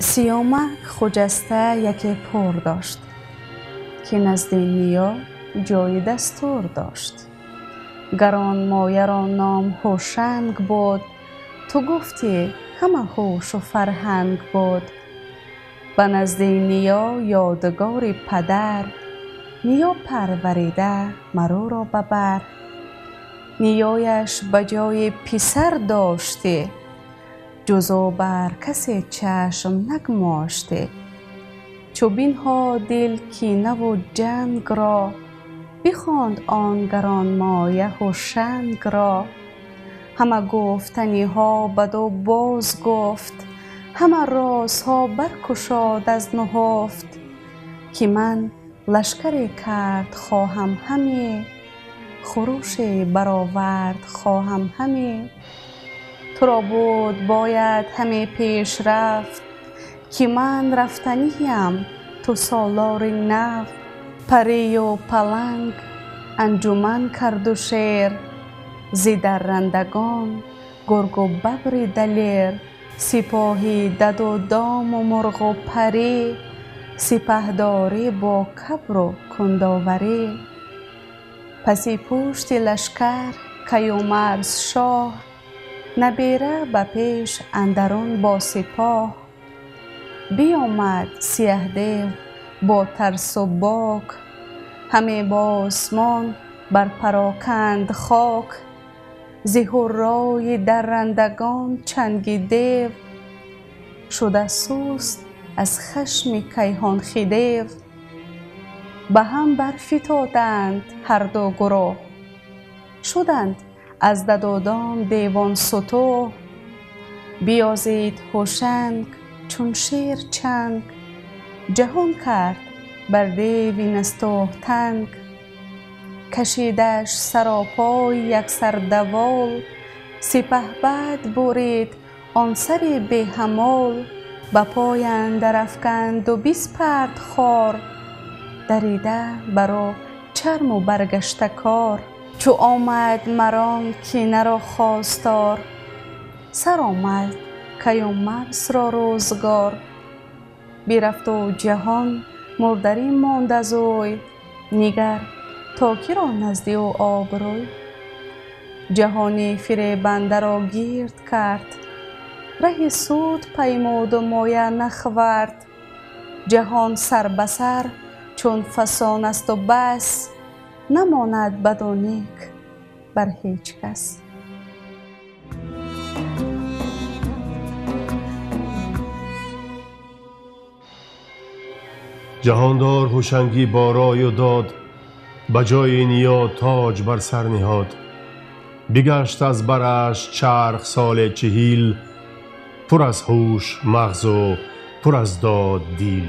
Сиёмак Хуҷаста яке пур дошт, ки назди ниё ҷои дастур дошт. Гаронмояро ном Ҳушанг буд, ту гуфтӣ ҳама ҳушу фарҳанг буд. Ба назди ниё ёдгори падар, ниё парварида маруро ба бар. Ниёяш ба ҷои писар доштӣ, ҷуз ӯ бар касе чашм нагмоштӣ. Чу бинҳод дил кинаву ҷангро, бихонд он гаронмоя Ҳушангро. Ҳама гуфтаниҳо баду боз гуфт, ҳама розҳо баркушод аз нуҳуфт, ки ман лашкаре кард хоҳам ҳаме, хурӯше баровард хоҳам ҳаме. Туро буд бояд ҳаме пеш рафт, ки ман рафтаниям ту солори нав. Парию паланг анҷуман карду шер, зи даррандагон гургу бабри далер. Сипоҳи даду дому мурғу парӣ, сипаҳдорӣ бо кабру кундоварӣ. Паси пушти лашкар Каюмарс шоҳ, набера ба пеш андарун бо сипоҳ. Биёмад сиёҳдев бо тарсу бок, ҳаме бо осмон барпароканд хок. Зи ҳуррои даррандагон чанги дев, шуда суст аз хашми кайҳонхидев. Ба ҳам барфитоданд ҳарду гурӯҳ, шуданд аз дадодон девон сутӯҳ. Биёзид Ҳушанг чун шер чанг, ҷаҳон кард бар деви настӯҳ танг. Кашидаш саропой яксар давол, сипаҳбад бурид он сари беҳамол. Ба пой андар афканду биспард хор, дарида баро чарму баргашта кор. Чу омад марон кинаро хостор, сар омад Каюмарсро рӯзгор. Бирафту ҷаҳон мурдарӣ монд аз ӯй, нигар то киро назди ӯ обрӯй. Ҷаҳони фиребандаро гирд кард, раҳи суд паймуду моя нахвард. Ҷаҳон сар ба сар чун фасон асту бас, намонад баду нек бар ҳеҷ кас. Ҷаҳондор Ҳушангӣ бо рою дод, ба ҷои ниё тоҷ бар сар ниҳод. Бигашт аз бараш чарх соли 40, пур аз ҳуш мағзу пур аз дод дил.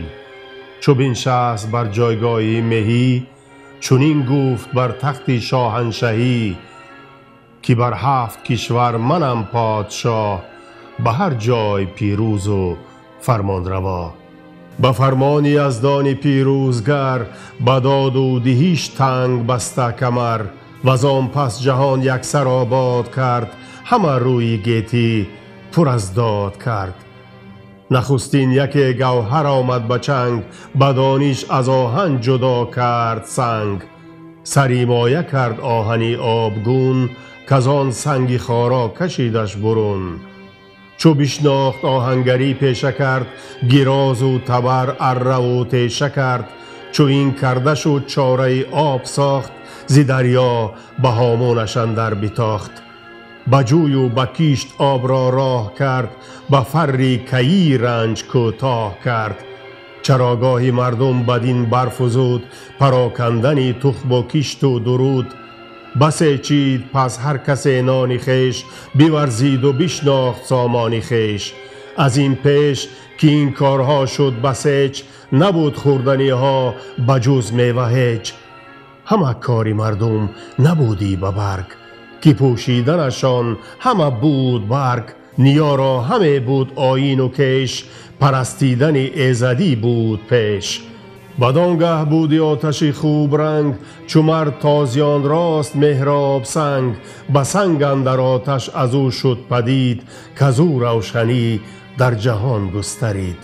Чу биншаст бар ҷойгоҳи меҳӣ, чунин гуфт бар тахти шоҳаншаҳӣ, ки бар 7 кишвар манам подшоҳ, ба ҳар ҷой пирӯзу фармонраво. Ба фармони яздони пирӯзгар, ба доду диҳиш танг баста камар. Ваз он пас ҷаҳон яксар обод кард, ҳама рӯи гетӣ пур аз дод кард. Нахустин яке гавҳар омад ба чанг, ба дониш аз оҳан ҷудо кард санг. Сари моя кард оҳани обгун, казон санги хоро кашидаш бурун. Чу бишнохт оҳангарӣ пеша кард, гирозу табар арраву теша кард. Чу ин карда шуд чораи об сохт, зи дарё ба ҳомунаш андар битохт. Ба ҷӯю ба кишт обро роҳ кард, ба фарри кайӣ ранҷ кӯтоҳ кард. Чарогоҳи мардум бадин барфузуд, парокандани тухму кишту дуруд. Басе чид пас ҳар касе нони хеш, биварзиду бишнохт сомони хеш. Аз ин пеш ки ин корҳо шуд басеч, набуд хӯрданиҳо ба ҷуз мева ҳеҷ. Ҳама кори мардум набудӣ ба барг, ки пӯшиданашон ҳама буд барг. Ниёро ҳаме буд оину кеш, парастидани эзадӣ буд пеш. Бадон гаҳ буди оташи хуб ранг, чу мард тозиён рост меҳроб санг. Ба санг андар оташ аз ӯ шуд падид, казу равшанӣ дар ҷаҳон густарид.